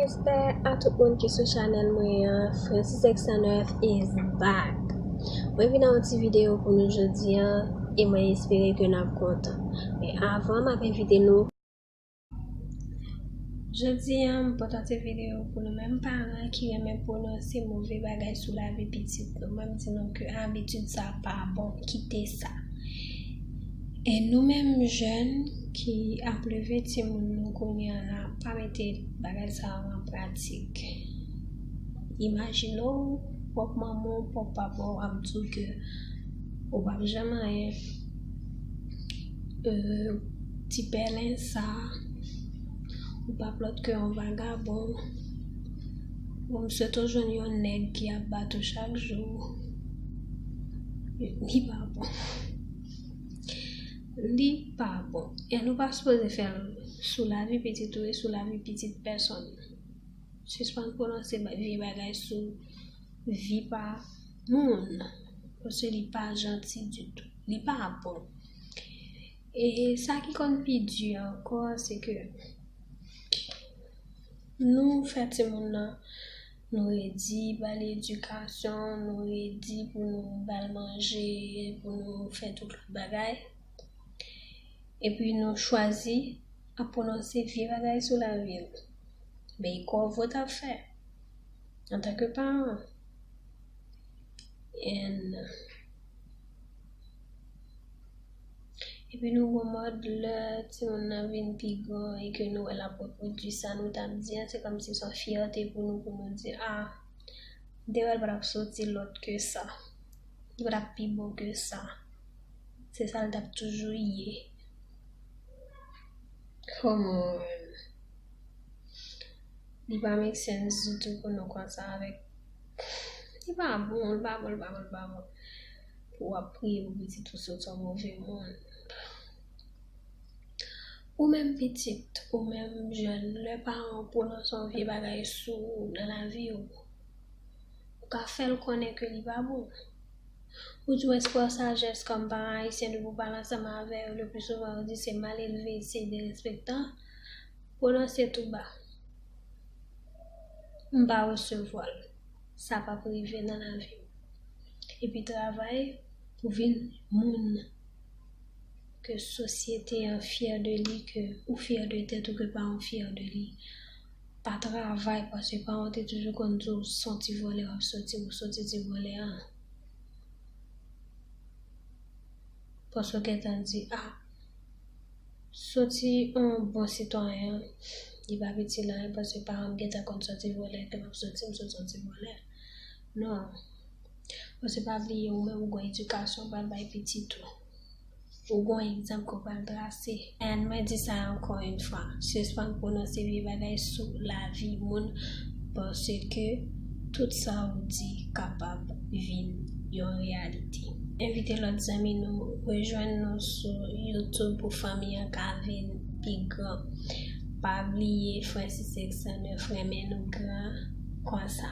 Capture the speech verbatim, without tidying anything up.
Respè a tout moun ki sou chanèl mwen an. Francis X nèf is back. Mwen vin ak yon ti videyo pou nou jodi an, e mwen espere ke n ap kontan. Men avan, m ap envite nou. Jodi an, m pote yon ti videyo pou nou menm paran ki renmen pwononse move bagay sou lavi pitit nou. Mwen, m di nou ke abitid sa pa bon, kite sa. E nou menm jèn ki ap leve timoun nou kounye a la, pa mete bagay sa yo an pratik. Imajine w, pwòp manman w, pwòp papa w ap di w ke ou p ap janm anyen. Euh, ti pèlen sa, ou p ap lòt ke yon vagabon. Bon, m swete w jwenn yon nèg ki ap bat ou chak jou. Li pa bon. Li pa bon. E nou pa sipoze fè l sou lavi pitit ou e sou lavi pitit pèsonn. Sispann pwononse ba-, vye bagay sou vi pa moun. Paske li pa janti ditou. Li pa bon. E sa ki konn pi di ankò, se ke nou fè timoun nan, nou redi ba li edikasyon, nou redi pou nou ba l manje, pou nou fè tout lòt bagay. Epi nou chwazi ap pwononse vye bagay sou lavi l. Men e kòve w t ap fè antanke paran. And, epi nou gon mòd lè timoun nan vin pi gran e ke nou wè l ap repwodui sa nou t ap di an, se kòmsi se yon fyète pou nou, pou nou di, a, m te wè l pa t ap soti lòt ke sa. Li pa t ap pi bon ke sa. Se sa l t ap toujou ye. Come on. Li pa make sense ditou pou nou konsa avèk. Li pa bon, li pa bon, li pa bon, li pa bon. Pou w ap priye pou pitit ou soti yon move moun. Ou menm pitit, ou menm jèn, lè paran w pwononse yon vye bagay sou ou nan lavi w, ou ka fè l konnen ke li pa bon. Ou di w espwa sajès kòm paran ayisyen depi w pale ansanm avè yo, le pli souvan yo di se malelve, se derespektan. Pwononse tou ba. M pa resevwa l. Sa p ap rive nan lavi m. Epi travay pou vin moun ke sosyete an fyè de li, ke ou fyè de tèt ou, ke paran w fyè de li. Pa travay, paske paran w te toujou konn di w se yon ti vòlè w ap soti, ou soti ti vòlè an. Paske w gentan di, a, soti yon bon sitwayen, li pa piti la, paske paran m gentan konn se yon ti vòlè ke m ap soti, m soti yon ti vòlè. Non. Paske pa bliye, ou menm ou gon edikasyon w pral bay pitit ou. Ou gon egzanp ke w pral trase. And mwen di sa ankò yon fwa, sispann pwononse vye bagay sou lavi moun, paske tout sa w di kapab vin yon reyalite. Envite lòt zanmi nou rejwenn nou sou YouTube pou fanmi an ka vin pi gran. Pa bliye Francis X nèf renmen nou gran konsa.